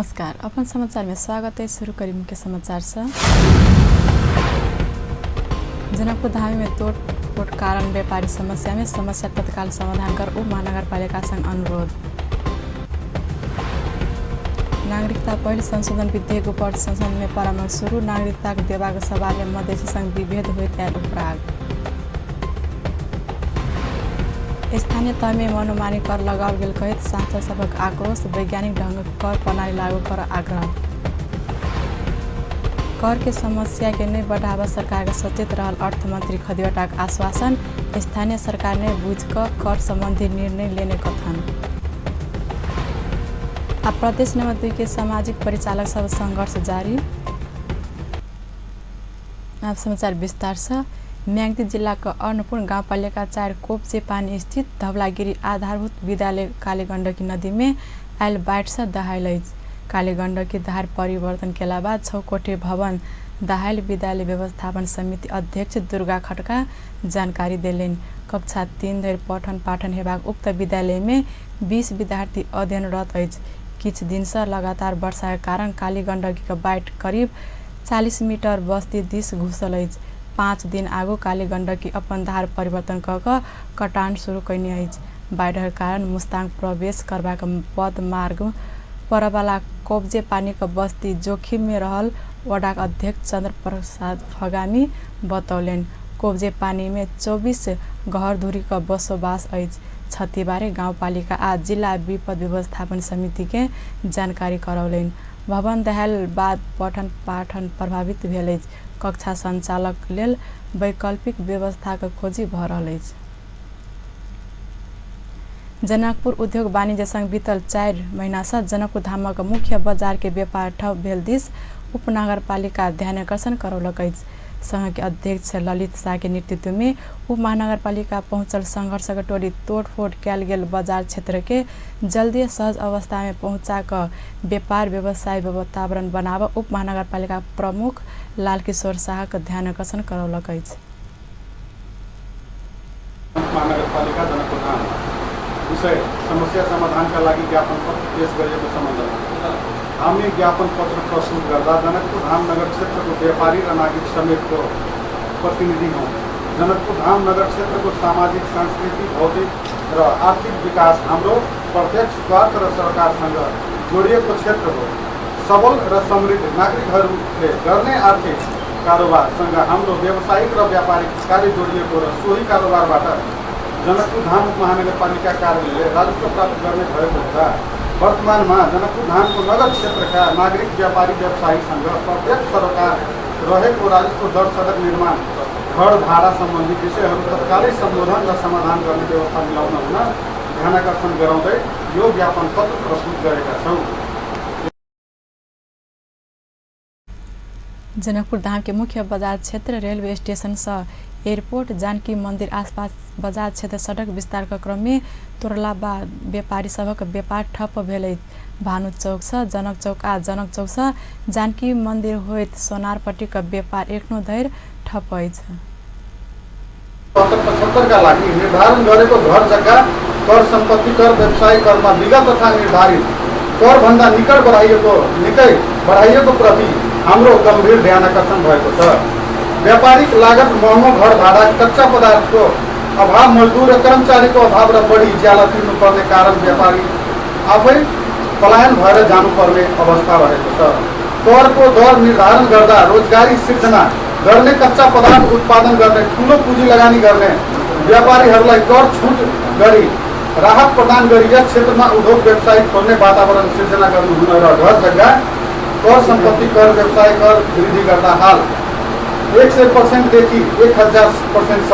नमस्कार, अपन समाचार में स्वागत है। शुरू करी मुख्य समाचार से। जनकपुर धाम में तोड़फोड़ कारण व्यापारी समस्या में समस्या तत्काल समाधान कर उप महानगरपालिका संग अनुरोध। नागरिकता पहिल संशोधन विधेयक ऊपर संसद में परामर्श शुरू। नागरिकता देबाक सवाल में मधेसी संग विभेद होइत आयल उपराग। स्थानीय तहमे मनोमानी कर लगाओल गेल कहैत सांसद सभक आक्रोश। वैज्ञानिक ढंगक कर प्रणाली लागू कर आग्रह। कर के समस्या के नहि बढ़ावा सरकार के सचेत रहल अर्थमंत्री खतिवड़ाक आश्वासन। स्थानीय सरकार ने बुझि कऽ कर संबंधी निर्णय लेने कथन। आ प्रदेश नंबर 2 के सामाजिक परिचालक सब संघर्ष जारी। आप समाचार विस्तार से। म्याग्दी जिल्लाको अन्नपूर्ण गाउँपालिका 4 कोप्चेपानी स्थित धवलागिरी आधारभूत विद्यालय कालीगण्डकी नदीमे आयल बाढ़िसँ दहायल अछि। कालीगण्डकी धार परिवर्तन केला बाद 6 कोठे भवन दहायल विद्यालय व्यवस्थापन समिति अध्यक्ष दुर्गा खड्का जानकारी देलनि। कक्षा 3 धरि पठन पाठन हेबाक उक्त विद्यालयमे 20 विद्यार्थी अध्ययनरत अछि। किछु दिनसँ लगातार वर्षाक कारण कालीगण्डकीक बाढ़ि करीब 40 मीटर बस्ती दिस घुसल अछि। 5 दिन आगू कालीगण्डकी अपन धार परिवर्तन कऽ कऽ कटान शुरू कयने अछि। बाढ़िक कारण मुस्ताङ प्रवेश करबाक पद मार्ग परवाला कब्जे पानीक बस्ती जोखिममे रहल वडाक अध्यक्ष चन्द्र प्रसाद फगामी बतौलनि। कब्जे पानीमे 24 घरधुरीक बसोबास अछि। क्षतिबारे गाउँपालिका आ जिल्ला विपद व्यवस्थापन समितिके जानकारी करौलनि। भवन दहायल बाद पठन पाठन प्रभावित भेल अछि। कक्षा संचालक लेल वैकल्पिक व्यवस्थाक खोजी भऽ रहल अछि। जनकपुर उद्योग वाणिज्य संघ बीतल 4 महिनासँ जनकपुर धामक मुख्य बजार के व्यापार ठप भेल दिस उपनगरपालिका ध्यानाकर्षण करौलक अछि। संघ के अध्यक्ष ललित शाह के नेतृत्व में उप महानगरपालिका पहुँचल संघर्षक टोली तोड़फोड़ कयल गेल बजार क्षेत्र के जल्दी सहज अवस्था में पहुँचा कऽ व्यापार व्यवसाय वातावरण बनाब उप महानगरपालिका प्रमुख लालकिशोर शाहक ध्यानाकर्षण करौलक अछि। महानगरपालिका जनकपुरधाम विषय समस्या समाधानका लागि ज्ञापन पत्र पेश गरिएको सम्बन्धमा हामी ज्ञापन पत्र प्रस्तुत गर्दा जनकपुर धाम नगर क्षेत्रको व्यापारी र नागरिक समेतको प्रतिनिधि हौँ। जनकपुर धाम नगर क्षेत्रको सामाजिक, सांस्कृतिक, भौतिक र आर्थिक विकास हाम्रो प्रत्यक्ष स्वार्थ र सरकारसँग जोडिएको क्षेत्र हो। सबल र समृद्ध नागरिकहरूले गर्ने आर्थिक कारोबारसँग हाम्रो व्यावसायिक र व्यापारिक कार्य जोडिएको र सोही कारोबारबाट जनकपुर धाम उपमहानगरपालिका कार्यालयले राजस्व प्राप्त गर्ने भएको हुँदा वर्तमानमा जनकपुर धामको नगर क्षेत्रका नागरिक व्यापारी व्यवसायीसँग प्रत्यक्ष सरोकार रहेको राजस्व दर, सडक निर्माण, घर भाडा सम्बन्धी विषयहरू तत्कालै सम्बोधन र समाधान गर्ने व्यवस्था मिलाउन हुन ध्यानाकर्षण गराउँदै यो ज्ञापन पत्र प्रस्तुत गरेका छौँ। जनकपुर धाम के मुख्य बजार क्षेत्र रेलवे स्टेशन सँ एयरपोर्ट जानकी मंदिर आसपास बजार क्षेत्र सड़क विस्तार के क्रम में तोड़ला बाद व्यापारी सभक व्यापार ठप भेल अछि। भानु चौक सँ जनक चौक आ जनक चौक सँ जानकी मंदिर होइत सोनारपट्टी के व्यापार एखनो धरि ठप अछि। 75 का लागि निर्धारण गरेको घर जग्गा कर, सम्पत्ति कर, व्यवसाय करमा विगत तथा निर्धारित कर भन्दा निकै बढाइएको प्रति हाम्रो गम्भीर ध्यानाकर्षण भएको छ। व्यापारिक लागत, महँगो घर भाडा, कच्चा पदार्थको अभाव, मजदुर र कर्मचारीको अभाव र बढी ज्याला तिर्नुपर्ने कारण व्यापारी आफै पलायन भएर जानुपर्ने अवस्था रहेको छ। करको दर निर्धारण गर्दा रोजगारी सिर्जना गर्ने, कच्चा पदार्थ उत्पादन गर्ने, ठुलो पुँजी लगानी गर्ने व्यापारीहरूलाई कर छुट गरी राहत प्रदान गरी यस क्षेत्रमा उद्योग व्यवसाय खोल्ने वातावरण सिर्जना गर्नुहुन र घर जग्गा कर, सम्पत्ति कर, व्यवसाय कर वृद्धि गर्दा हाल 100% देखि 1000%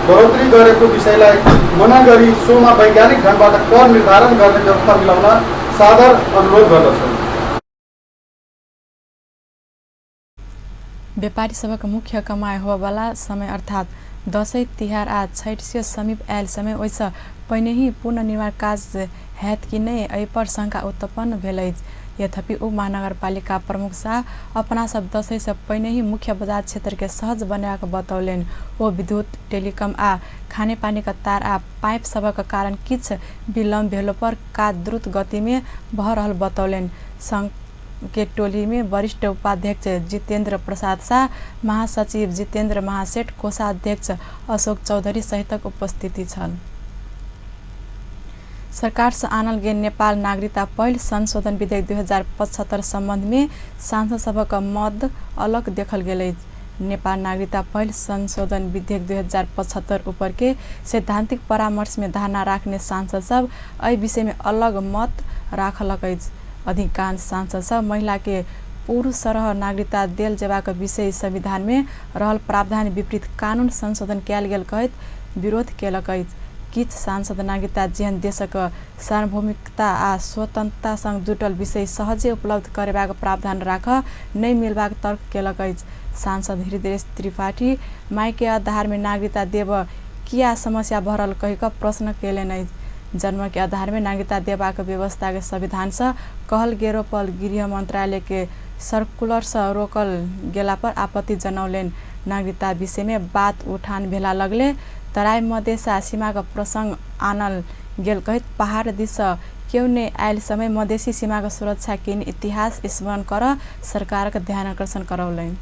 बढोत्तरी गरेको विषयलाई मना गरी सोमा वैज्ञानिक ढङ्गबाट कर निर्धारण गर्ने व्यवस्था मिलाउन सादर अनुरोध गर्दछौँ। व्यापारी सभक मुख्य कमाई होबयवला समय अर्थात दसैँ तिहार आ छठि से समीप आयल समय ओहिसँ पहिने ही पुनर्निर्माण काज हैत कि नहि एहि पर शंका उत्पन्न भेल अछि। यद्यपि उप महानगरपालिका प्रमुख शाह अपना सब दसैँ से पहिने ही मुख्य बजार क्षेत्र के सहज बनेबाक बतौलनि। ओ विद्युत, टेलिकम आ खानेपानीक तार आ पाइप सभक कारण किछु विलम्ब भेलो पर काज द्रुत गतिमे भऽ रहल बतौलनि। के टोली में वरिष्ठ उपाध्यक्ष जितेन्द्र प्रसाद शाह, महासचिव जितेन्द्र महासेठ, कोषाध्यक्ष अशोक चौधरी सहितक उपस्थिति छल। सरकार से आनल गेल नेपाल नागरिकता पहिल संशोधन विधेयक 2075 सम्बन्ध में सांसद सभक मत अलग देखल गेल अछि। नेपाल नागरिकता पहिल संशोधन विधेयक 2075 ऊपर के सैद्धांतिक परामर्श में धारणा राख्ने सांसद सब एहि विषय में अलग मत राखलक अछि। अधिकांश सांसद सब महिला के पुरुष सरह नागरिकता देल जेबाक विषय संविधान में रहल प्रावधान विपरीत कानून संशोधन कयल गेल कहैत विरोध केलक अछि। किछ सांसद नागरिकता जेहन देशक सार्वभौमिकता आ स्वतन्त्रता सँग जुटल विषय सहजे उपलब्ध करेबाक प्रावधान राख नहि मिलबाक तर्क केलक अछि। सांसद हृदय त्रिपाठी मायके आधार में नागरिकता देब किया समस्या भरल कहि कऽ प्रश्न केलनि अछि। जन्म के आधार में नागरिकता देबाक व्यवस्था के संविधान से कहल गेलो पर गृह मंत्रालय के सर्कुलर से रोकल गेला पर आपत्ति जनौलनि। नागरिकता विषय में बात उठान भेला लगले तराई मधेस आ सीमाक प्रसंग आनल गेल कहैत पहाड़ दिस केओ नहि आयल समय मधेसी सीमाक सुरक्षा केने इतिहास स्मरण कर सरकारक ध्यान आकर्षण करौलनि।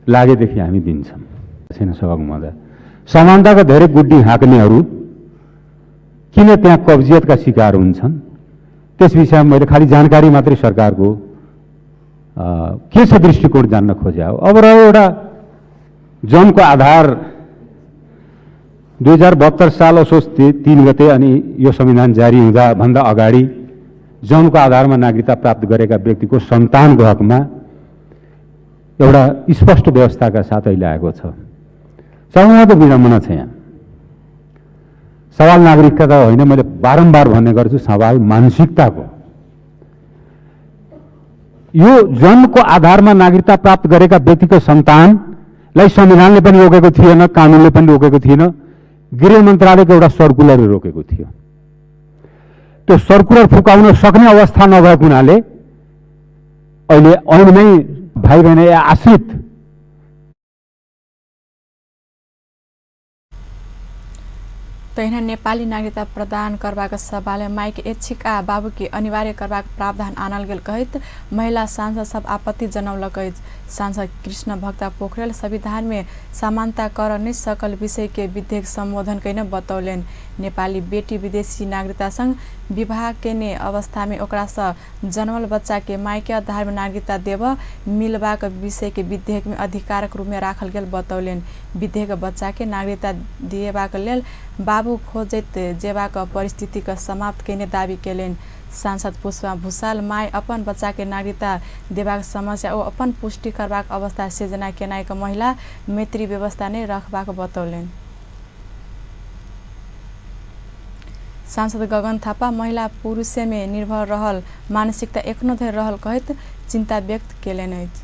लागेदेखि हामी दिन्छौँ। छैन सभामुख, समानताको धेरै गुड्डी हाँक्नेहरू किन त्यहाँ कब्जियतका शिकार हुन्छन् त्यस विषयमा मैले खालि जानकारी मात्रै सरकारको के छ दृष्टिकोण जान्न खोजे हो। अब रह्यो एउटा जन्मको आधार 2072 साल असोज 3 गते अनि यो संविधान जारी हुँदा भन्दा अगाडि जन्मको आधारमा नागरिकता प्राप्त गरेका व्यक्तिको सन्तानको हकमा एउटा स्पष्ट व्यवस्थाका साथ अहिले आएको छ। सबैभन्दा विडम्बना छ यहाँ। सवाल नागरिकता होइन, मैले बारम्बार भन्ने गर्छु, सवाल मानसिकताको। यो जन्मको आधारमा नागरिकता प्राप्त गरेका व्यक्तिको सन्तानलाई संविधानले पनि रोकेको थिएन, कानुनले पनि रोकेको थिएन, गृह मन्त्रालयको एउटा सर्कुलरले रोकेको थियो। त्यो सर्कुलर फुकाउन सक्ने अवस्था नभएको हुनाले अहिले ऐनमै भाइ बहिनी या आश्रित तहिना नेपाली नागरिकता प्रदान करबाक सवाल माइक ऐच्छिक आ बाबुके अनिवार्य करबाक प्रावधान आनल गेल कहैत महिला सांसद सब आपत्ति जनौलक अछि। सांसद कृष्ण भक्ता पोखरेल संविधान में समानता कर नहि सकल विषय के विधेयक सम्बोधन कयने बतौलनि। नेपाली बेटी विदेशी नागरिकता संग विवाह केने अवस्था में ओकरा सँ जन्मल बच्चा के मायके आधार में नागरिकता देब मिलबाक विषय के विधेयक में अधिकारक रूप में राखल गेल बतौलनि। विधेयक बच्चा के नागरिकता दिएबाक लेल बाबू खोजैत जेबाक परिस्थिति के समाप्त केने दावी केलनि। सांसद पुष्पा भूषाल my अपन बच्चा के नागरिकता देबाक समस्या ओ अपन पुष्टि करबाक अवस्था सिर्जना केनाइ के महिला मैत्री व्यवस्था नहि रखबाक बतौलनि। सांसद गगन थापा महिला पुरुषे में निर्भर रहल मानसिकता एखनो धरि रहल कहैत चिन्ता व्यक्त केलनि अछि।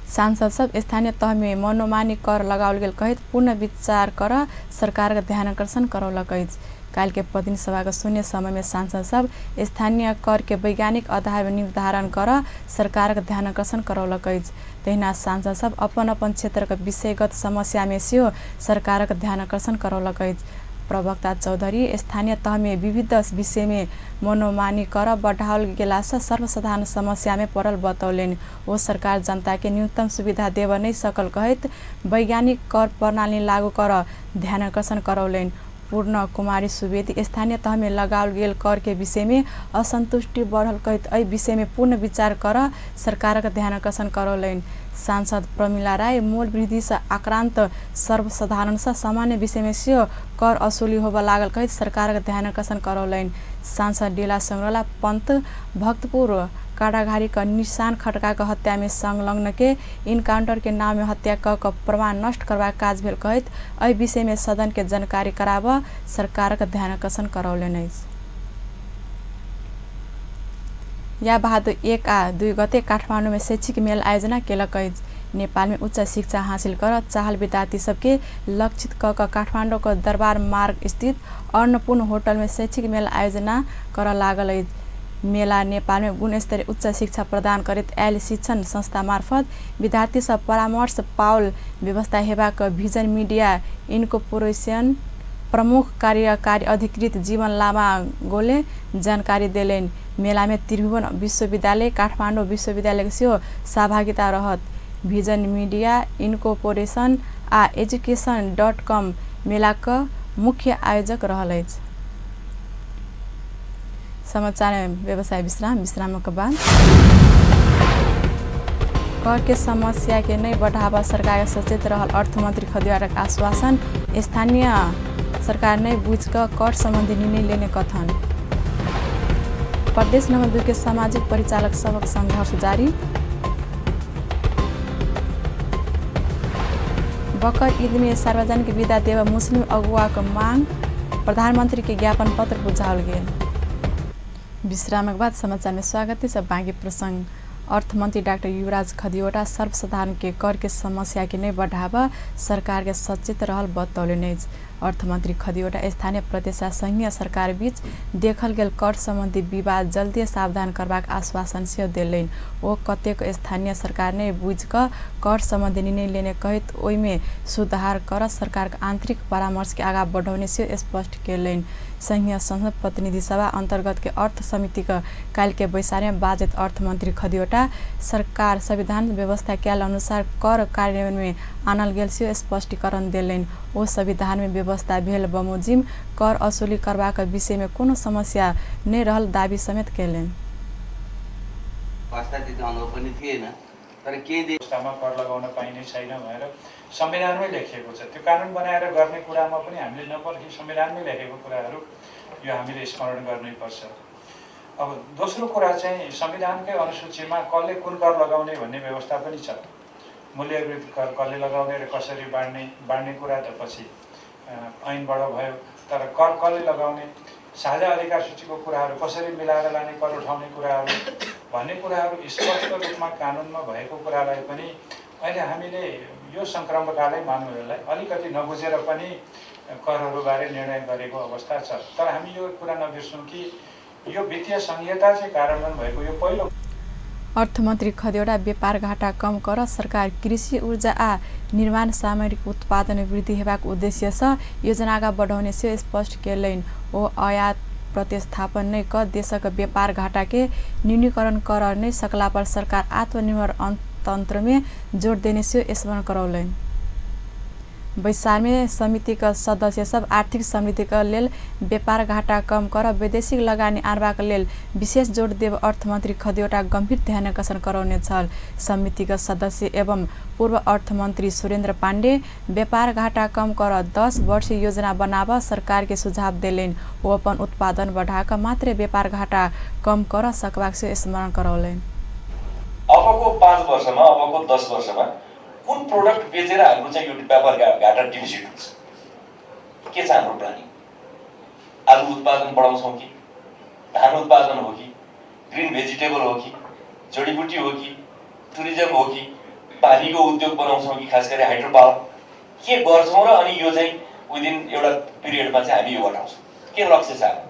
सांसद सब स्थानीय तह में मनोमानी कर लगाओल गेल कहैत पुनः विचार कर सरकारक ध्यानाकर्षण करौलक अछि। काल्हि के प्रतिनिधि सभाक शून्य समय में सांसद सब स्थानीय कर के वैज्ञानिक आधार में निर्धारण कर सरकारक ध्यानाकर्षण करौलक अछि। तहिना सांसद सब अपन अपन क्षेत्रक विषयगत समस्या में सेहो सरकारक ध्यानाकर्षण करौलक अछि। प्रवक्ता चौधरी स्थानीय तह में विविध विषय में मनोमानी कर बढ़ाओल गेला से सर्वसाधारण समस्या में पड़ल बतौलनि। ओ सरकार जनता के न्यूनतम सुविधा देब नहि सकल कहैत वैज्ञानिक कर प्रणाली लागू कर ध्यानाकर्षण करौलनि। पूर्ण कुमारी सुवेदी स्थानीय तह में लगाओल गेल कर के विषय में असंतुष्टि बढ़ल कहैत एहि विषय में पूर्ण विचार कर सरकारक ध्यानाकर्षण करौलनि। सांसद प्रमिला राय मूल्य वृद्धि से आक्रांत सर्वसाधारण से सामान्य विषय में सेहो कर वसूली होबय लागल कहैत सरकारक ध्यानाकर्षण करौलनि। सांसद डेला संग्रौला पंत भक्तपुर काराघारी क निशान खड्का के हत्या में संलग्न के इनकाउंटर के नाम में हत्या क प्रमाण नष्ट करबाक काज भेल कहैत एहि विषय में सदन के जानकारी कराब सरकारक ध्यानाकर्षण करौलनि अछि। या भादो 1 आ 2 गते काठमाडौँ में शैक्षिक मेला आयोजना केलक अछि। नेपाल में उच्च शिक्षा हासिल कर चाहल विद्यार्थी सबके लक्षित क काठमाडौँ के दरबार मार्ग स्थित अन्नपूर्ण होटल में शैक्षिक मेला आयोजना कर लागल अछि। मेला नेपाल में गुणस्तरीय उच्च शिक्षा प्रदान करैत आयल शिक्षण संस्था मार्फत विद्यार्थी सब परामर्श पाओल व्यवस्था हेबाक भिजन मीडिया इनकोर्पोरेशन प्रमुख कार्यकारी अधिकृत जीवन लामा गोले जानकारी देलनि। मेलामे त्रिभुवन विश्वविद्यालय, काठमाडौँ विश्वविद्यालयके सेहो सहभागिता रहत। भिजन मीडिया इनकोर्पोरेशन आ एजुकेशन.com मेलाक मुख्य आयोजक रहल अछि। समाचार व्यवसाय विश्राम। विश्रामक बाद कर के समस्या के नहि बढ़ावा सरकार सचेत रहल अर्थमंत्री खदिवाड़क आश्वासन। स्थानीय सरकार नहि बुझि कऽ कर सम्बन्धी निर्णय लेने कथन। प्रदेश नंबर 2 के सामाजिक परिचालक सभक संघर्ष जारी। बकर ईद में सार्वजनिक विदा देव मुस्लिम अगुवाक मांग, प्रधानमंत्री के ज्ञापन पत्र बुझाओल गेल। विश्रामक बाद समाचार में स्वागत है। सब बाँकी प्रसंग। अर्थमंत्री डाक्टर युवराज खदिवटा सर्वसाधारण के कर के समस्या के नहि बढ़ावा सरकार के सचेत रहल बतौलनि अछि। अर्थमंत्री खदिवटा स्थानीय प्रदेश आ संघीय सरकार बीच देखल गेल कर सम्बन्धी विवाद जल्दी सावधान करबाक आश्वासन सेहो देलनि। ओ कतेको स्थानीय सरकार नहि बुझि कऽ कर सम्बन्धी निर्णय लेने कहैत ओहिमे सुधार कर सरकारक आंतरिक परामर्श के आगाँ बढ़ौने सेहो स्पष्ट केलनि। संघीय संसद प्रतिनिधि सभा अंतर्गत के अर्थ समितिक काल्हि के बैसार में बाजैत अर्थमंत्री खदिवटा सरकार संविधान व्यवस्था कयल अनुसार कर कार्यान्वयन में आनल गेल सेहो स्पष्टीकरण देलनि। ओ संविधान में व्यवस्था भेल बमोजिम कर वसूली करबाक विषय में कोनो समस्या नहि रहल दावी समेत केलनि। त्यति अनुभव पनि थिएन, तर केही अवस्थामा कर लगाउन पाइने छैन भनेर संविधानमै लेखिएको छ। त्यो कानुन बनाएर गर्ने कुरामा पनि हामीले नपर्खी संविधानमै लेखेको कुराहरू यो हामीले स्मरण गर्नैपर्छ। अब दोस्रो कुरा चाहिँ संविधानकै अनुसूचीमा कसले कुन कर लगाउने भन्ने व्यवस्था पनि छ। मूल्यवृद्धि कर कसले लगाउने र कसरी बाँड्ने बाँड्ने कुरा त पछि ऐनबाट भयो, तर कर कसले लगाउने, साझा अधिकार सूचीको कुराहरू कसरी मिलाएर लाने, कर उठाउने कुराहरू भन्ने कुराहरू स्पष्ट रूपमा कानुनमा भएको कुरालाई पनि अहिले हामीले यो सङ्क्रमणकालै मानौँ, यसलाई अलिकति नबुझेर पनि करहरूबारे निर्णय गरेको अवस्था छ। तर हामी यो कुरा नबिर्सौँ कि यो वित्तीय संहिता चाहिँ कार्यान्वयन भएको यो पहिलो। अर्थमन्त्री खदिवटा व्यापार घाटा कम कर सरकार कृषि, ऊर्जा आ निर्माण सामग्री उत्पादन वृद्धि हेबाक उद्देश्यसँ योजना आगाँ बढ़ौने सेहो स्पष्ट केलनि। ओ आयात प्रतिस्थापन नहि कऽ देशक व्यापार घाटा के न्यूनीकरण कर नहि सकला पर सरकार आत्मनिर्भर अर्थतन्त्रमे जोड देने सेहो स्मरण करौलनि। बैसारमे समितिक सदस्य सब आर्थिक समृद्धिक लेल व्यापार घाटा कम कर वैदेशिक लगानी आनबाक लेल विशेष जोड देब अर्थमन्त्री खदिवटा गम्भीर ध्यानाकर्षण करौने छल। समितिक सदस्य एवं पूर्व अर्थमन्त्री सुरेन्द्र पाण्डे व्यापार घाटा कम कर 10 वर्षीय योजना बनाब सरकार के सुझाव देलनि। ओ अपन उत्पादन बढ़ाक मात्रै व्यापार घाटा कम कर सकबाक सेहो स्मरण करौलनि। अबको 5 वर्षमा, अबको 10 वर्षमा कुन प्रोडक्ट बेचेर हाम्रो चाहिँ यो व्यापार घाटा डिफिसिट हुन्छ, के छ हाम्रो प्लानिङ? आलु उत्पादन बढाउँछौँ कि, धान उत्पादन हो कि, ग्रिन भेजिटेबल हो कि, जडीबुटी हो कि, टुरिज्म हो कि, पानीको उद्योग बनाउँछौँ कि, खास गरी हाइड्रो पावर के गर्छौँ र अनि यो चाहिँ विदिन एउटा पिरियडमा चाहिँ हामी यो घटाउँछौँ, के लक्ष्य छ हाम्रो?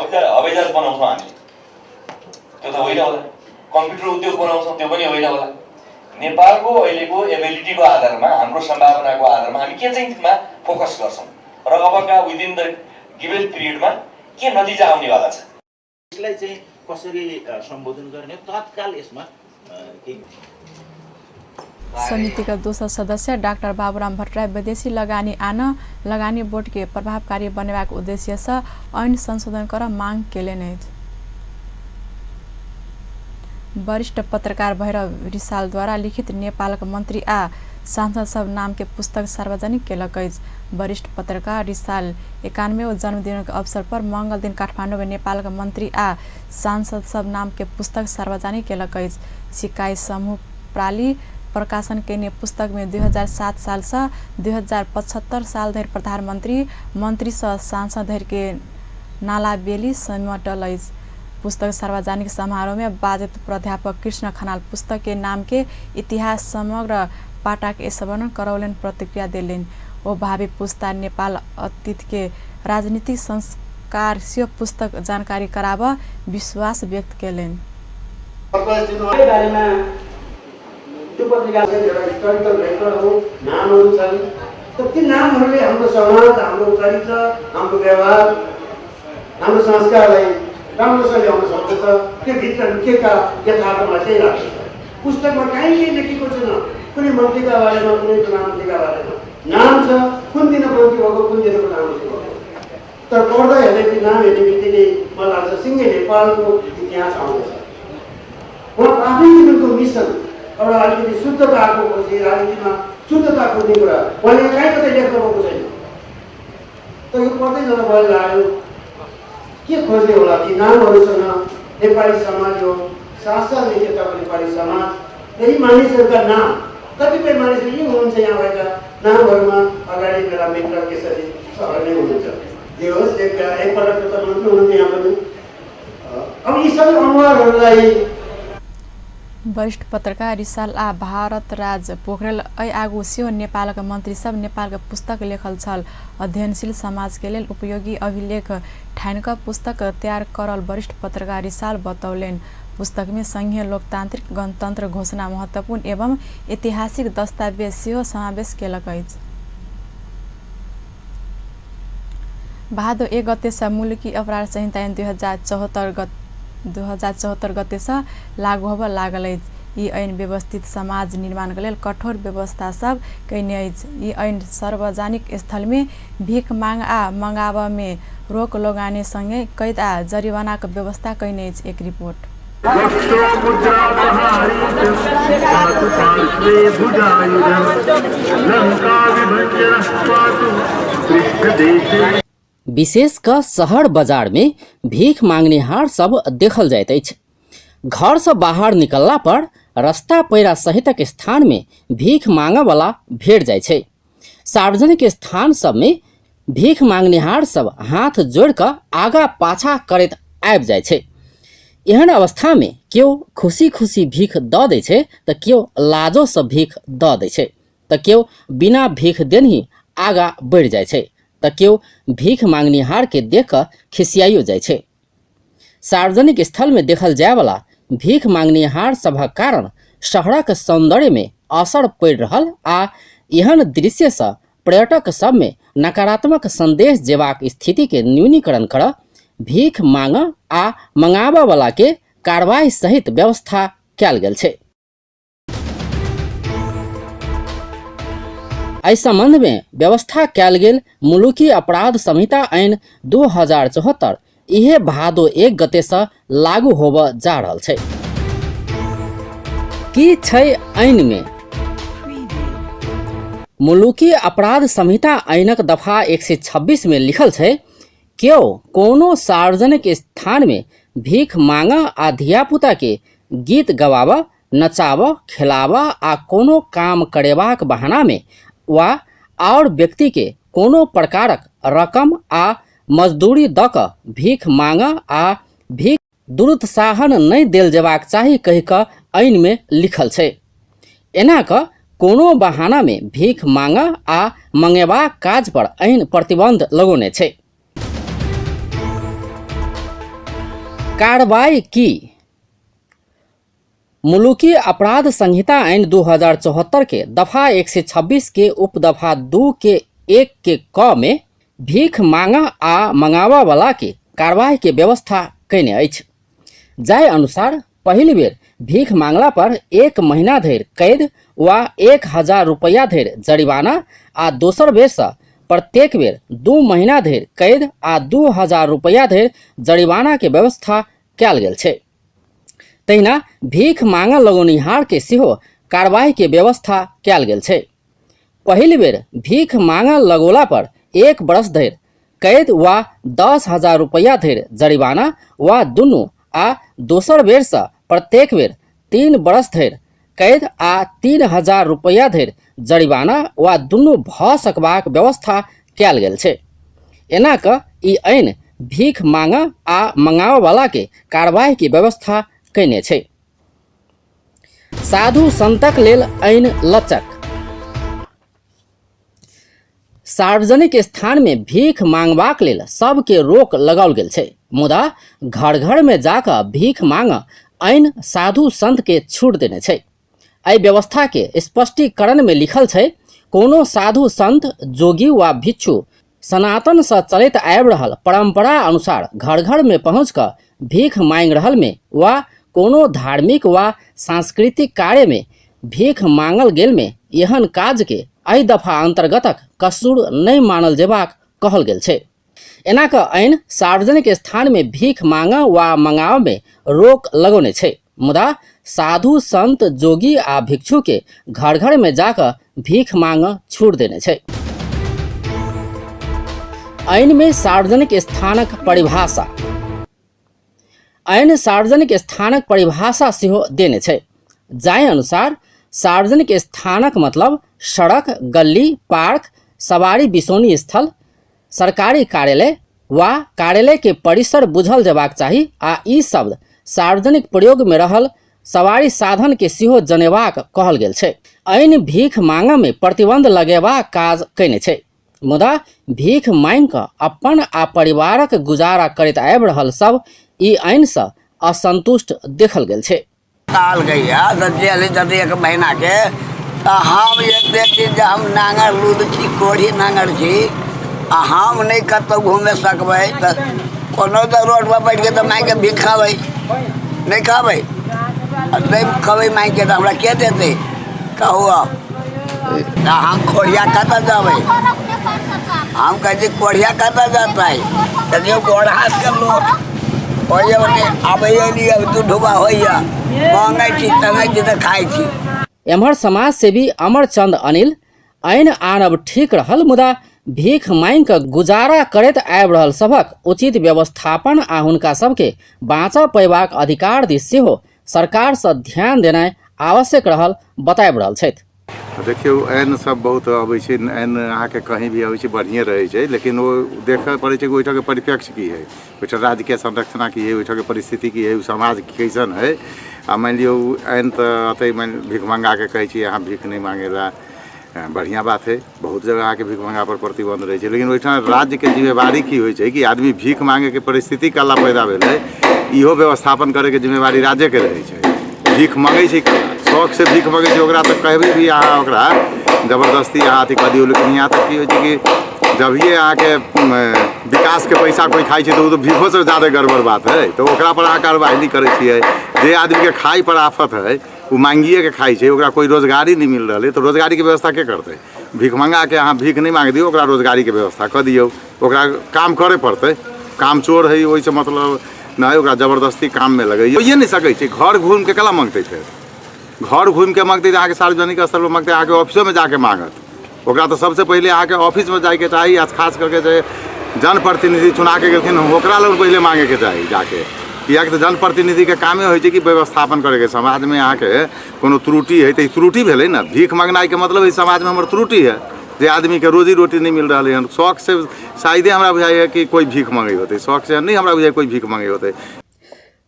के हवाईजहाज बनाउँछौँ हामीले? त्यो त होइन होला। कम्प्युटर उद्योग बनाउँछौँ, त्यो पनि होइन होला। नेपालको अहिलेको एबिलिटीको आधारमा, हाम्रो सम्भावनाको आधारमा हामी के चाहिँ मा फोकस गर्छौँ र अबका विदिन the given पिरियडमा के नतिजा आउनेवाला छ? यसलाई चाहिँ कसरी सम्बोधन गर्ने, तत्काल यसमा केही। समितिका दोस्रो सदस्य डाक्टर बाबुराम भट्टराई विदेशी लगानी आन लगानी बोर्ड के प्रभावकारी बनेबाक उद्देश्यसँ ऐन संशोधन कर मांग केलनि अछि। वरिष्ठ पत्रकार भैरव रिसालद्वारा लिखित नेपालक मन्त्री आ सांसद सब नाम के पुस्तक सार्वजनिक केलक अछि। वरिष्ठ पत्रकार रिसाल 91औं जन्मदिनक अवसर पर मंगल दिन काठमाडौँमे नेपालक मन्त्री आ सांसद सब नाम के पुस्तक सार्वजनिक केलक अछि। सिकाइ समूह प्राली प्रकाशन केने पुस्तक में 2007 सालसँ 2075 साल धरि प्रधानमन्त्री, मन्त्री सँ सांसद धरि के नालाबेली समेटल अछि। पुस्तक सार्वजनिक समारोह में बाजैत प्राध्यापक कृष्ण खनाल पुस्तक के नाम के इतिहास समग्र पाटाक स्मरण करौलनि प्रतिक्रिया देलनि। ओ भावी पुस्ता नेपाल अतीत के राजनीतिक संस्कार सेहो पुस्तक जानकारी कराब विश्वास व्यक्त केलनि। बारेमा त्यो पत्रिका एउटा हिस्टोरिकल रेकर्ड हो, नामहरू छन्। तर ती नामहरूले हाम्रो समाज, हाम्रो चरित्र, हाम्रो व्यवहार, हाम्रो संस्कारलाई राम्रोसँग ल्याउन सक्दछ। त्यो भित्र लुकेका यथार्थमा त्यही लाग्छ। पुस्तकमा काहीँ केही लेखेको छैन कुनै मन्त्रीका बारेमा, कुनै प्रधानमन्त्रीका बारेमा। नाम छ, कुन दिन मन्त्री भएको, कुन दिन प्रधानमन्त्री भएको, तर पढ्दा हेर्दै त्यो नाम हेर्ने बित्तिकै मलाई लाग्छ सिँगै नेपालको इतिहास आउँदछ। उहाँ आफ्नै जीवनको मिसन एउटा अलिकति शुद्धताको खोजी, राजनीतिमा शुद्धता खोज्ने कुरा उहाँले कहीँ कतै लेख्नु भएको छैन। तर यो पढ्दै जाँदा मलाई लाग्यो के खोज्ने होला ती नामहरूसँग नेपाली समाज हो, 7 सालदेखि यताको नेपाली समाज र यी मानिसहरूका नाम, कतिपय मानिसहरू यी हुनुहुन्छ यहाँ भएका नामहरूमा अगाडि मेरा मित्र केशरी सर नै हुनुहुन्छ। जे होस्, एकपल्ट त मन्त्री हुनुहुन्थ्यो यहाँ पनि। अब यी सबै अनुहारहरूलाई वरिष्ठ पत्रकार रिसाल आ भारतराज पोखरेल ऐ आगू सेहो नेपालक मन्त्री सब नेपालक पुस्तक लेखल छल। अध्ययनशील समाज के लेल उपयोगी अभिलेख ठानिक पुस्तक तयार करल वरिष्ठ पत्रकार रिसाल बतौलनि। पुस्तक में संघीय लोकतांत्रिक गणतंत्र घोषणा महत्वपूर्ण एवं ऐतिहासिक दस्तावेज सेहो समावेश केलक अछि। भादो 1 गते से मुलुकी अपराध संहिता ऐन 2074 गते से लागू होबय लागल अछि। ई ऐन व्यवस्थित समाज निर्माण के लेल कठोर व्यवस्था सब कयने अछि। ई ऐन सार्वजनिक स्थल में भीख मांग आ मंगाबय में रोक लगाने संगे कैद आ जरिवानाक व्यवस्था कयने अछि। एक रिपोर्ट। विशेष क शहर बाजार में भीख मांगनिहार सब देखल जाइत अछि। घर से बाहर निकलला पर रास्ता पैरा सहितक स्थान में भीख मांगऽ वाला भेट जाइ छै। सार्वजनिक स्थान सब में भीख मांगनिहार सब हाथ जोड़ कऽ आगा पाछा करैत आबि जाइ छै। एहन अवस्था में केओ खुशी खुशी भीख दऽ दै छै तऽ केओ लाजो से भीख दऽ दै छै, तऽ केओ बिना भीख देनही आगा बढ़ि जाइ छै, तऽ केओ भीख मांगनिहार के देख कऽ खिसियाइयो जाइ छै। सार्वजनिक स्थल में देखल जायवला भीख मांगनिहार सभक कारण शहरक सौंदर्य में असर पड़ि रहल आ एहन दृश्य सँ पर्यटक सब में नकारात्मक संदेश जेबाक स्थिति के न्यूनीकरण करऽ भीख मांगऽ आ मंगाबऽ वाला के कार्रवाई सहित व्यवस्था कयल गेल छै। एहि संबंध में व्यवस्था कयल गेल मुलुकी अपराध संहिता ऐन 2074 इहे भादो 1 गते से लागू होबऽ जा रहल छै। की छै ऐन में? मुलुकी अपराध संहिता ऐनक दफा 126 में लिखल छै, केओ कोनो सार्वजनिक स्थान में भीख मांगऽ आ धियापुता के गीत गवाबऽ, नचाबऽ, खेलाबऽ आ कोनो काम करेबाक बहाना में वा आओर व्यक्ति के कोनो प्रकारक रकम आ मजदूरी दऽ कऽ भीख मांगऽ आ भीख दुरुत्साहन नहि देल जेबाक चाही कहि कऽ ऐन में लिखल छै। एना कऽ कोनो बहाना में भीख मांगऽ आ मंगेबाक काज पर ऐन प्रतिबंध लगौने छै। कार्रवाई की? मुलुकी अपराध संहिता ऐन 2074 के दफा 126 के उपदफा 2 के 1 के क में भीख मांगऽ आ मंगाबऽ वाला के कार्रवाई के व्यवस्था कयने अछि। जाहि अनुसार पहिल बेर भीख मांगला पर 1 महीना धरि कैद वा 1000 रुपैया धरि जरिमाना आ दोसर बेर सँ प्रत्येक बेर 2 महीना धरि कैद आ 2000 रुपैया धरि जरिमाना के व्यवस्था कयल गेल छै। तहिना भीख मांगऽ लगौनिहार के सेहो कार्रवाई के व्यवस्था कयल गेल छै। पहिल बेर भीख मांगऽ लगौला पर 1 वर्ष धरि कैद वा 10,000 रुपैया धरि जरिमाना वा दुनू आ दोसर बेर सँ प्रत्येक बेर 3 वर्ष धरि कैद आ 3,000 रुपैया धरि जरिमाना वा दुनू भऽ सकबाक व्यवस्था कयल गेल छै। एना कऽ ई ऐन भीख मांगऽ आ मंगाबऽ वाला के कार्रवाई के व्यवस्था कयने छै। साधु संतक लेल ऐन लचक। सार्वजनिक स्थान में भीख मांगबाक लेल सबके रोक लगाओल गेल छै, मुदा घर घर में जाकऽ भीख मांगऽ ऐन साधु संत के छूट देने छै। एहि व्यवस्था के स्पष्टीकरण में लिखल छै, कोनो साधु संत जोगी वा भिक्षु सनातन सँ चलैत आबि रहल परंपरा अनुसार घर घर में पहुँच कऽ भीख मांगि रहल में वा कोनो धार्मिक वा सांस्कृतिक कार्य में भीख मांगल गेल में एहन काज के एहि दफा अंतर्गतक कसूर नहि मानल जेबाक कहल गेल छै। एना कऽ ऐन सार्वजनिक स्थान में भीख मांगऽ वा मंगाव में रोक लगौने छै, मुदा साधु संत जोगी आ भिक्षु के घर घर में जाकऽ भीख मांगऽ छूट देने छै। ऐन में सार्वजनिक स्थानक परिभाषा। ऐन सार्वजनिक स्थानक परिभाषा सेहो देने छै, जाहि अनुसार सार्वजनिक स्थानक मतलब सड़क, गली, पार्क, सवारी बिसौनी स्थल, सरकारी कार्यालय वा कार्यालय के परिसर बुझल जेबाक चाही आ ई शब्द सार्वजनिक प्रयोग में रहल सवारी साधन के सेहो जनेबाक कहल गेल छै। ऐन भीख मांगऽ में प्रतिबंध लगेबाक काज कयने छै, मुदा भीख मांगि कऽ अपन आ परिवारक गुजारा करैत आबि रहल सब ई ऐन सँ असंतुष्ट देखल गेल छै। साल गैया तऽ जेल जते एक महीना के तऽ हम एते दिन जे हम नांगर लूद छी, कोढ़ी नांगर छी आ हम नहि कतहु घूमे सकबै तऽ कोनो तऽ रोड पर बैठ के तऽ मांगि के भीख खाबै, नहि खाबै आ नहि खबै मांगि के तऽ हमरा के देतै कहू आब। तऽ हम कोढ़िया कतऽ जेबै? हम कहै छी कोढ़िया कतऽ जेतै? देखियौ गोड़ हाथके लोक ओहिए ओने आबैए लिए दू ढुबा होइए, मांगै छी तंगै छी तऽ खाइ छी। एम्हर समाजसेवी अमरचंद अनिल ऐन आनब ठीक रहल, मुदा भीख मांगि कऽ गुजारा करैत आबि रहल सभक उचित व्यवस्थापन आ हुनका सबके बाँचऽ पयबाक अधिकार दिस सेहो सरकारसँ ध्यान देनाइ आवश्यक रहल बताबि रहल छथि। देखियौ ऐन सब बहुत अबै छै, ऐन अहाँके कहीं भी अबै छै बढ़िएँ रहै छै, लेकिन ओ देखऽ पड़ै छै कि ओहिठामके परिप्रेक्ष्य की हइ, ओहिठाम राज्यके संरचना की हइ, ओहिठामके परिस्थिति की हइ, ओ समाज कैसन हइ। आ मानि लियौ ऐन तऽ अतै मानि भिखमङ्गाके कहै छियै अहाँ भीख नहि मांगै लए, बढ़िआँ बात हइ, बहुत जगह अहाँके भिखमङ्गापर प्रतिबन्ध रहै छै, लेकिन ओहिठाम राज्यके जिम्मेवारी की होइ छै कि आदमी भीख मांगैके परिस्थिति कला पैदा भेलै, इहो व्यवस्थापन करैके जिम्मेवारी राज्यके रहै छै। भीख मांगै छै कला शौकसँ भीख मांगै छै, ओकरा तऽ कहबै भी अहाँ ओकरा जबरदस्ती अहाँ अथी कऽ दियौ, लेकिन यहाँ तक की होइ छै कि जभिये अहाँके विकासके पैसा कोइ खाइ छै तऽ ओ तऽ भीखोसँ ज्यादा गड़बड़ बात हइ, तऽ ओकरापर अहाँ कार्रवाई नहि करै छियै। जे आदमीके खाइपर आफत हइ ओ मांगिएके खाइ छै, ओकरा कोइ रोजगारी नहि मिल रहल हइ, तऽ रोजगारीके व्यवस्था के करतै? भिखमङ्गाके अहाँ भीख नहि मांगि दियौ, ओकरा रोजगारीके व्यवस्था कऽ दियौ, ओकरा काम करे पड़तै। काम चोर हइ ओहिसँ मतलब नहि, ओकरा जबरदस्ती काममे लगैयौ होइए नहि सकै छै। घर घुमिके केना मांगतै? फेर घर घुमिके मांगतै तऽ अहाँके सार्वजनिक स्थलपर मांगतै, अहाँके ऑफिसोमे जाके मांगत। ओकरा तऽ सबसँ पहिले अहाँके ऑफिसमे जाइके चाही, आ खास करके जे जनप्रतिनिधि चुनाके गेलखिन ओकरा लग पहिले मांगेके चाही जाके, किएकि तऽ जनप्रतिनिधिके कामे होइ छै कि व्यवस्थापन करैके। समाजमे अहाँके कोनो त्रुटि हइ तऽ ई त्रुटि भेलै ने, भीख मांगनाइके मतलब ई समाजमे हमर त्रुटि है जे आदमीके रोजी रोटी नहि मिल रहलै हन। शौकसँ शायदे हमरा बुझाइए कि कोइ भीख मांगै होतै, शौकसँ नहि हमरा बुझाइए कोइ भीख मांगै होतै।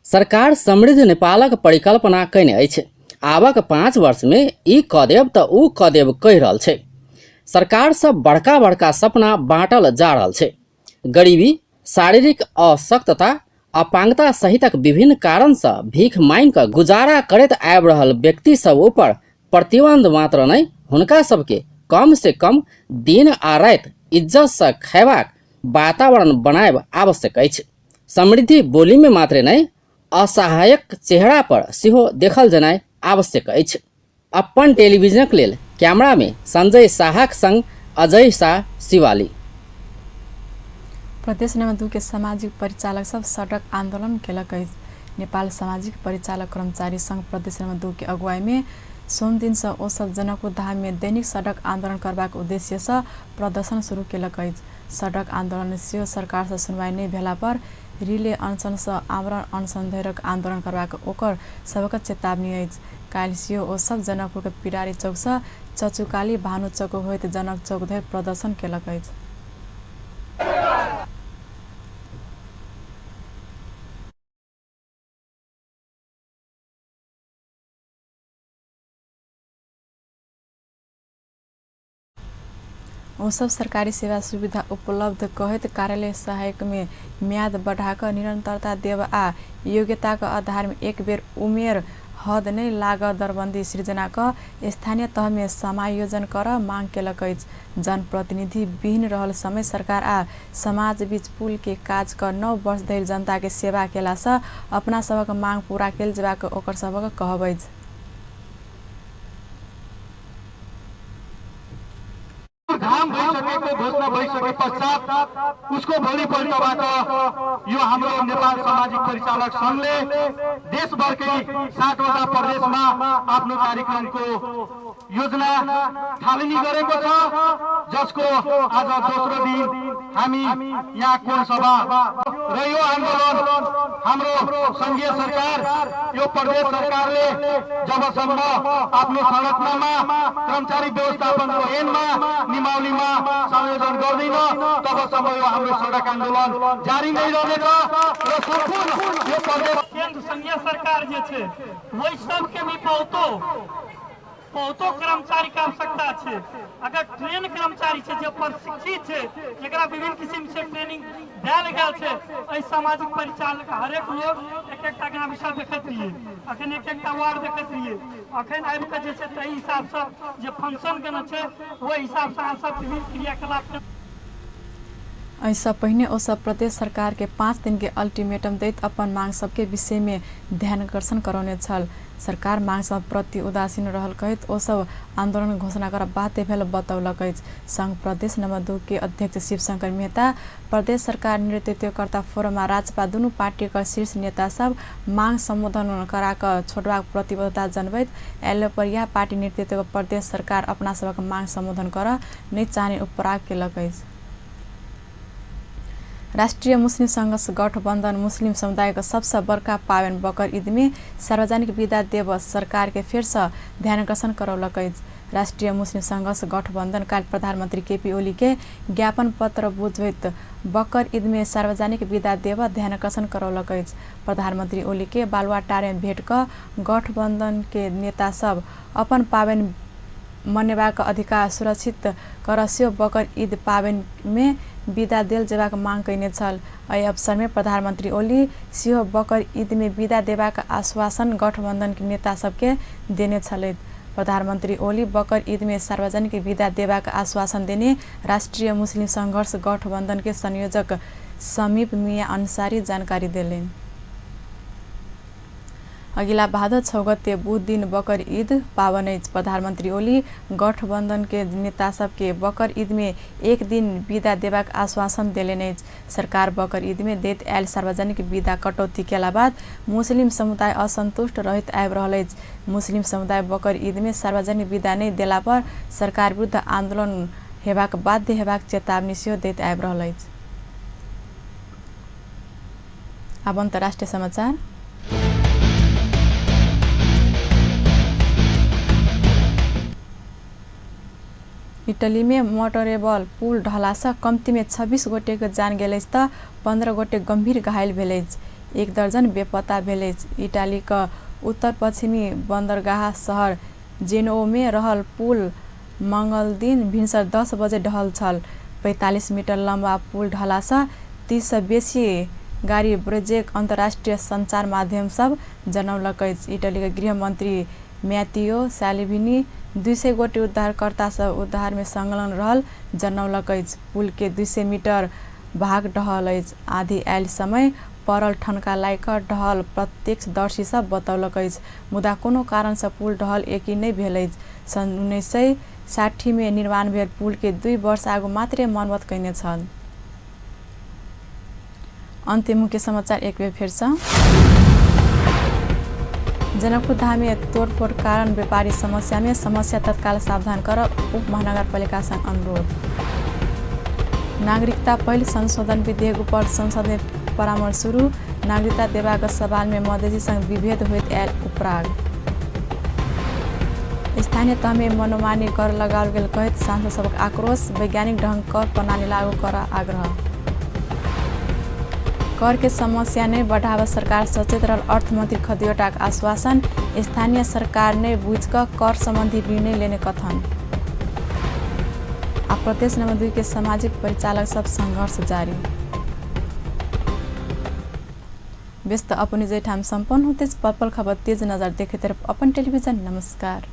सरकार समृद्ध नेपालक परिकल्पना कयने अछि। आबक 5 वर्षमे ई कऽ देब तऽ ओ कऽ देब कहि रहल छै। सरकार सब बड़का बड़का सपना बाँटल जा रहल छै। गरीबी, शारीरिक अशक्तता, अपांगता सहितक विभिन्न कारणसँ भीख मांगि कऽ गुजारा करैत आबि रहल व्यक्ति सब ऊपर प्रतिबंध मात्र नहि, हुनका सबके कम से कम दिन आ राति इज्जतसँ खयबाक वातावरण बनायब आवश्यक अछि। समृद्धि बोलीमे मात्रे नहि, असहायक चेहरा पर सेहो देखल जेनाइ आवश्यक अछि। अपन टेलीविजनक लेल कैमरामे संजय साहक संग अजय शाह, शिवाली। प्रदेश नंबर 2 के सामाजिक परिचालक सब सडक आन्दोलन केलक अछि। नेपाल सामाजिक परिचालक कर्मचारी संघ प्रदेश नंबर 2 के अगुवाई में सोमदिन सँ ओ सब जनकपुर धाम में दैनिक सडक आन्दोलन करबाक उद्देश्य सँ प्रदर्शन शुरू केलक अछि। सडक आन्दोलन सेहो सरकार सँ सुनवाई नहि भेला पर रिले अनशन सँ आमरण अनशन धरिक आन्दोलन करबाक ओकर सबक चेतावनी अछि। काल्हि सेहो ओ सब जनकपुर के पिरारी चौक सँ चचुकाली भानु चौक होइत जनक चौक धरि प्रदर्शन केलक अछि। ओसब सरकारी सेवा सुविधा उपलब्ध कहैत कार्यालय सहायकमे म्याद बढ़ाक निरन्तरता देब आ योग्यताक आधारमे एक बेर उमेर हद नै लाग दरबन्दी सृजना क स्थानीय तहमे समायोजन कर मांग केलक अछि। जनप्रतिनिधि विहीन रहल समय सरकार आ समाज बीच पुल के काज क 9 वर्ष धरि जनता के सेवा केला सँ अपना सभक मांग पूरा केल जेबाक ओकर सभक कहब अछि। घाम भइसकेको घोषणा भइसके पश्चात उसको भोलिपल्टबाट यो हाम्रो नेपाल सामाजिक परिचालक संघले देशभरकै 7वटा प्रदेशमा आफ्नो कार्यक्रमको योजना थालनी गरेको छ, जसको आज दोस्रो दिन हामी यहाँ कोणसभा र यो आन्दोलन हाम्रो संघीय सरकार यो प्रदेश सरकारले जबसम्म आफ्नो संरचनामा कर्मचारी व्यवस्थापनको ऐनमा नियमावलीमा संयोजन गर्दैन तबसम्म यो हाम्रो सडक आन्दोलन जारी नै रहनेछ र सम्पूर्ण यो प्रदेश केंद्र संघीय सरकार जे छै ओहि सबके भी बहुतो बहुतो कर्मचारी के आवश्यकता छै। अगर ट्रेन कर्मचारी छै जे प्रशिक्षित छै, जकरा विभिन्न किसिम से ट्रेनिंग देल गेल छै, एहि सामाजिक परिचालक हरेक लोग एक एकटा ग्राम सभा देखैत रहियै, अखन एक एकटा वार्ड देखैत रहियै, अखन आबि कऽ जे छै ताहि हिसाबसँ जे फंक्शन केने छै ओहि हिसाबसँ अहाँ सब विभिन्न क्रियाकलाप। एहिसँ पहिने ओ सब प्रदेश सरकार के 5 दिन के अल्टीमेटम दैत अपन मांग सबके विषय में ध्यानाकर्षण करौने छल। सरकार मांग सब प्रति उदासीन रहल कहैत ओ सब आंदोलन घोषणा कर बाध्य भेल बतौलक अछि। संघ प्रदेश नंबर 2 के अध्यक्ष शिवशंकर मेहता प्रदेश सरकार नेतृत्वकर्ता फोरम आ राजपा दुनू पार्टी के शीर्ष नेता सब मांग सम्बोधन करा क छोड़बाक प्रतिबद्धता जनबैत आयल पर यह पार्टी नेतृत्व प्रदेश सरकार अपना सबक मांग सम्बोधन कर नहि चाहने उपराग केलक अछि। राष्ट्रिय मुस्लिम संघर्ष गठबन्धन मुस्लिम समुदायको सबसँ बड़का पावन बकर ईदमे सार्वजनिक विदा देव सरकार के फेरसँ ध्यानाकर्षण करौलक अछि। राष्ट्रिय मुस्लिम संघर्ष गठबन्धन काल प्रधानमन्त्री केपी ओली के ज्ञापन पत्र बुझबैत बकर ईदमे सार्वजनिक विदा देव ध्यानाकर्षण करौलक अछि। प्रधानमन्त्री ओली के बालुवाटारमे भेट क गठबन्धन के नेता सब अपन पावन मनेबाक अधिकार सुरक्षित कर सेहो बकर ईद पावनिमे विदा देल जेबाक मांग कयने छल। एहि अवसरमे प्रधानमन्त्री ओली सेहो बकर ईदमे विदा देबाक आश्वासन गठबन्धनके नेता सबके देने छलथि। प्रधानमन्त्री ओली बकर ईदमे सार्वजनिक विदा देबाक आश्वासन देने राष्ट्रिय मुस्लिम संघर्ष गठबन्धनके संयोजक समीप मियाँ अन्सारी जानकारी देलनि। अगिला भादो 6 गते बुध दिन बकर ईद पावन अछि। प्रधानमन्त्री ओली गठबन्धन के नेता सबके बकर ईद में एक दिन विदा देबाक आश्वासन देलनि अछि। सरकार बकर ईद में दैत आयल सार्वजनिक विदा कटौती केला बाद मुस्लिम समुदाय असंतुष्ट रहैत आबि रहल अछि। मुस्लिम समुदाय बकर ईद में सार्वजनिक विदा नहि देला पर सरकार विरुद्ध आन्दोलन हेबाक बाध्य हेबाक चेतावनी सेहो दैत आबि रहल अछि। आब अन्तर्राष्ट्रिय समाचार। इटली में मोटरेबल पुल ढलासँ कम्तीमे 26 गोटेको जान गेल अछि त 15 गोटे गम्भीर घायल भेल अछि। 1 दर्जन बेपत्ता भेल अछि। इटालीक उत्तर पश्चिमी बन्दरगाह शहर जेनोमे रहल पुल मंगल दिन भिन्सर 10 बजे ढहल छल। 45 मीटर लम्बा पुल ढलासँ 30 सँ बेसी गाड़ी ब्रेजेक अन्तर्राष्ट्रिय सञ्चार माध्यम सब जनौलक अछि। इटलीक गृहमन्त्री म्याथियो साल्विनी 200 गोटे उद्धारकर्ता सब उद्धार में संलग्न रहल जनौलक अछि। पुल के 200 मीटर भाग ढहल अछि। आंधी आयल समय परल ठनका लागि क ढहल प्रत्यक्षदर्शी सब बतौलक अछि। मुदा कोनो कारण सँ पुल ढहल यकीन नहि भेल अछि। सन् 1960 में निर्माण भेल पुल के 2 वर्ष आगू मात्रै मर्मत कयने छल। अन्त्य मुख्य समाचार एक बेर फेरसँ। जनकपुर धाममे तोडफोड कारण व्यापारी समस्यामे समस्या तत्काल सावधान कर उप महानगरपालिका संग अनुरोध। नागरिकता पहिल संशोधन विधेयक उपर संसदमे परामर्श सुरु। नागरिकता देबाक सवालमे मधेसी संग विभेद होइत आयल उपराग। स्थानीय तहमे मनोमानी कर लगाओल गेल कहैत सांसद सबक आक्रोश। वैज्ञानिक ढंग कर प्रणाली लागू कर आग्रह। कर के समस्या नहीं बढ़ावा सरकार सचेत रहल अर्थमंत्री खतिवड़ाक आश्वासन। स्थानीय सरकार ने बुझ क कर संबंधी निर्णय लेने कथन। आ प्रदेश नंबर 2 के सामाजिक परिचालक सब संघर्ष जारी। व्यस्त अपने जैठाम सम्पन्न होते पल पल खबर तेज नजर देखे तरफ अपन टेलिभिजन। नमस्कार।